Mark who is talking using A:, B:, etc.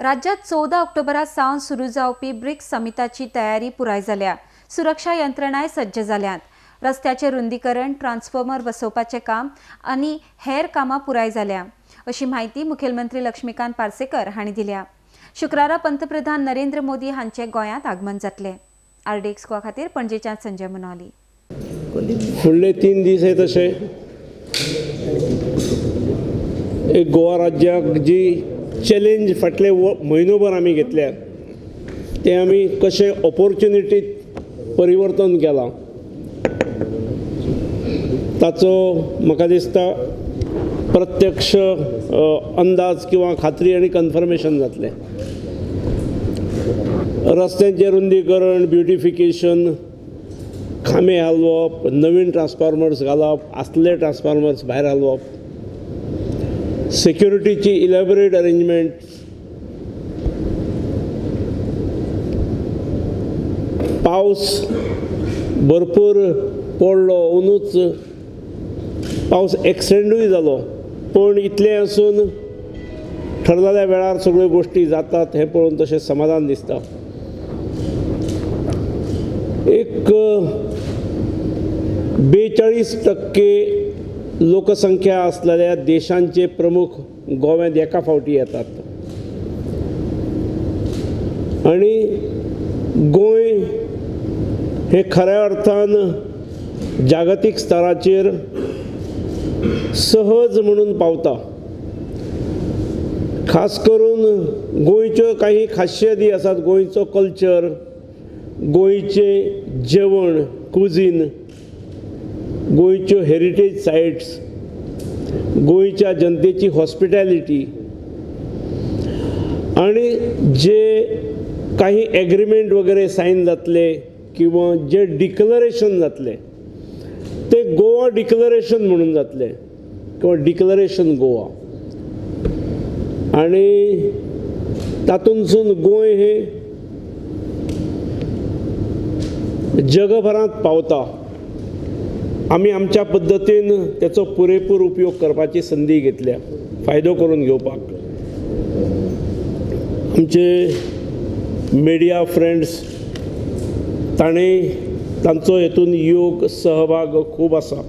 A: राज्यात 14 ऑक्टोबरा सावन सुरू जावपी ब्रिक्स समिटाची तयारी पुराय जाल्या. सुरक्षा यंत्रणाय सज्ज जाल्यात. रस्त्याचे रुंदीकरण, ट्रान्सफॉर्मर बसोवपाचें काम आनी हेर कामां पुराय जाल्या अशी म्हायती मुखेलमंत्री लक्ष्मीकांत पार्सेकर हांणी दिल्या. शुक्रारा पंतप्रधान नरेंद्र मोदी हांचे गोंयांत आगमन जातलें. आरडीएक्स गोवा खातीर पणजेच्यान संजय मुनोली.
B: फुडले 3 दीस हे तशे एक गोवा राज्याक जी चॅलेंज फाटले म्हयनोभर आमी घेतल्या ते आमी कशें ऑपॉर्च्युनिटीत परिवर्तन केलां ताचो म्हाका दिसता प्रत्यक्ष अंदाज किंवा खात्री आनी कन्फर्मेशन जातलें. रस्त्यांचें रुंदीकरण, ब्युटिफिकेशन, खांबे हालोवप, नवीन ट्रान्सफॉर्मर्स घालप, आसले ट्रान्सफॉर्मर्स भायर हालोवप, सेक्युरिटीची इलॅबोरेट अरेंजमेंट, पावस भरपूर पडलो, अंदूच पावस एक्सटेंडूय जालो, पूण इतलें आसून ठरलेल्या वेळार सगळ्यो गोश्टी जातात हें पळोवन तशें समाधान दिसता. एक 42% लोकसंख्या असलेल्या देशांचे प्रमुख गोव्यांत एका फावटी येतात आनी गोंय हे खऱ्या अर्थान जागतीक स्तराचेर सहज म्हणून पावता. खास करून गोंयच्यो काही खासियती आसात, गोंयचो कल्चर, गोंयचें जेवण, कुझीन, गोंयच्यो हेरिटेज सायट्स, गोंयच्या जनतेची हॉस्पिटॅलिटी आनी जे काही एग्रीमेंट वगैरे सायन जातले किंवा जे डिक्लरेशन जातले ते गोवा डिक्लरेशन म्हणून जातले किंवा डिक्लरेशन गोवा, आनी तातूंतसून गोंय हे जगभरांत पावता. आमी आमच्या पद्दतीन तेचो पुरेपूर उपयोग करपाची संदी घेतल्या, फायदो करून घेवपाक. आमचे मिडिया फ्रेंड्स ताणें तांचो हेतून योग सहभाग खूब आसा.